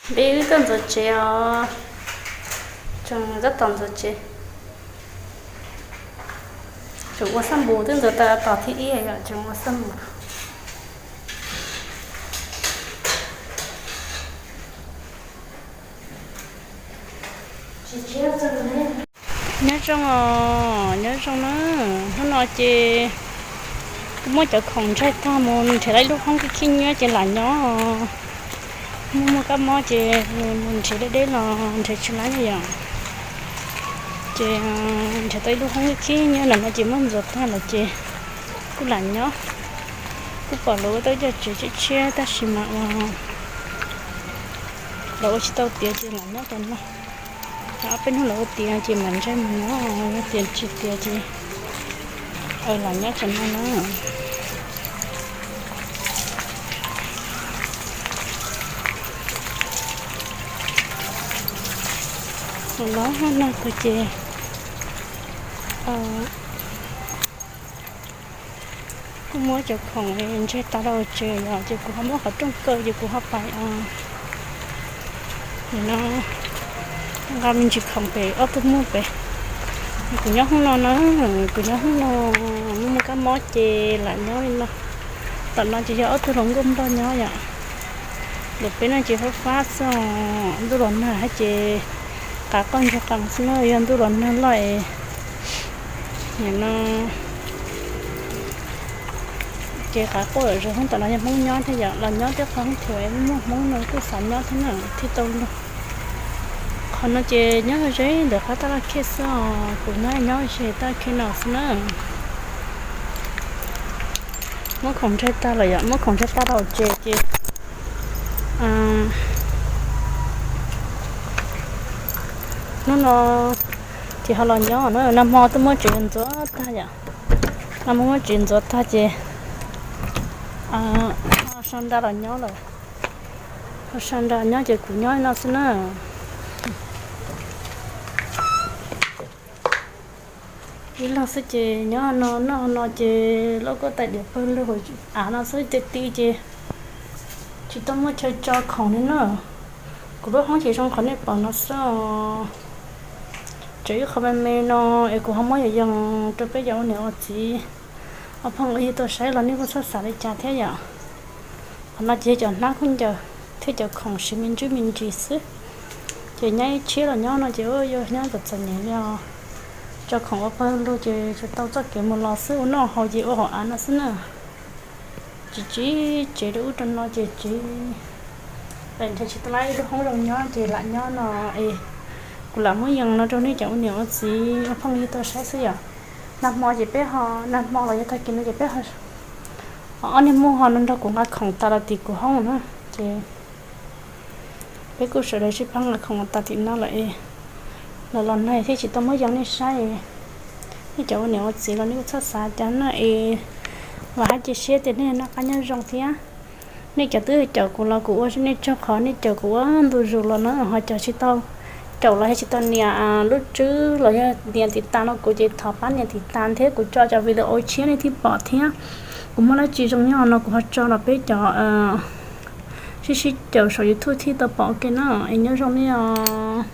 Peb wb tuaj ntxuav tsev os, tseem tab tom ntxuav tsev. Tseem ua xab npum, twb ntxuav tau tom thib ib yom, tseem ua xab npum. Nyob zoo os, nyob zoo na. Hnub no ces kuv muab cov khoom ntsaig tag mus nrhiav tau ib lub hoob khib khib nyiab ces lam nyob. Muaj muaj kab mob ces mus nrhiav deb deb los nrhiav tsis laib yom. Ces nrhiav tau ib lub hoob khib khib nyiab ntawm no ces muab ntxuav tag lawm ces kuj lam nyob. Kuj pom lawv ua tau cov tsev tshiab tshiab tab sis mas ua lawv ua tsis tau tiav ces lam nyob cov no. Ob peb hnub lawv ua tiav ces mam ntsais mus nyob, yog tiav tsis tiav ces lam nyob cov no na. Los no tag ces kuj muab cov khoom ntsaig tag rau tsev yom, ces kuv ho muab qhov rooj kaw ces kuv ho pais no nqa me ntsis khoom pem ob tug muag pem. Kuv nyob hoob no na, kuv nyob hoob no, muaj muaj kab mob ces lam nyob li no. Tom no ces yog ob tug hluas nkauj nplog nyob yom. Ntawm peb no ces fab fab xwb, ntuj los nag ces qav qoj ntsuag qees xwb na, yog ntuj los nag loj es no ces qav quaj zom zaws. Hoob tom no yog Hmoob nyob thiab yom, los nyob tej qhov hoob thiab muaj Hmoob no kuj xav nyob thiab na, thiaj tau luag. Qhov no ces nyob ze ntawm qab taj laj khej xwb os, kuv nyob nyob ze taj laj khej no xwb na. Muab khoom ntsaig tag lawm yom, muab khoom ntsaig tag rau tsev ces hnub no ces ho los nyob na. Nag hmo twb muab tsev ntxuav tag yom, nag hmo muab tsev ntxuav tag ces ho sau nra los nyob lawm. Ho sau nra nyob ces kuv nyob no xwb na. Ib leeg xwb ces nyob no noj no ces loj koj tais diav pawg lug av no xwb, ti ti ces tsis tau muaj chaw tso khoom li na. Kuv lub hoob ces zoo qhov nej pom no xwb os. Tseem ib qho me me no es kuv ho muab yos yees rau peb cov ua niam ua txiv ua phooj ywg tuaj saib los nej kuj txhob xav li cas thiab yom. Qhov no ces yog cov hnab khaub ncaws thiab cov khoom siv me ntsis me ntsis xwb. Ces nyob ib tshiab los nyob no ces ua yog nyob txom txom nyem li os. Tso khoom ua pawg lug ces tsuas tau txoj kev mus los xwb, ua noj haus ces ua hauv av no xwb na. Tsis tsev rau ub rau no ces tsev, pem nrhiav tsis tau lawm ib lub hoob zoo nyob ces lam nyob no es kuv lam muab yees no rau nej cov ua niam ua txiv ua phooj ywg tuaj saib xwb yom. Nag hmo ces peb ho, nag hmo los yog tag kis no ces peb ho, ob niag muam ho no nrog kuv nqa khoom tas los tim kuv hoob na. Ces peb kuj sawv daws sib pab nqa khoom tas tim no lawm es los los nag thiaj tsis tau muab yees nej saib. Nej cov ua niam ua txiv los nej kuj txhob xav cas na es, vam thiab cia siab tias nej noj qab nyob zoo thiab. Nej cov twb caum kuv los kuv ua nej tsaug qhov nej caum kuv ua ntu zus los na, ho cov tsis tau caum los yog tsis tau nias lub tswb los yog nias tiv tas no kuv ces thov pab nias tiv tas thiab kuv tso cov video tshiab nej thiaj pom thiab. Kuv muaj dab tsi zoo nyob no kuv ho tso los peb cov sib sib caum saum YouTube thiaj tau pom ua ke na. Es nyob zoo nej os.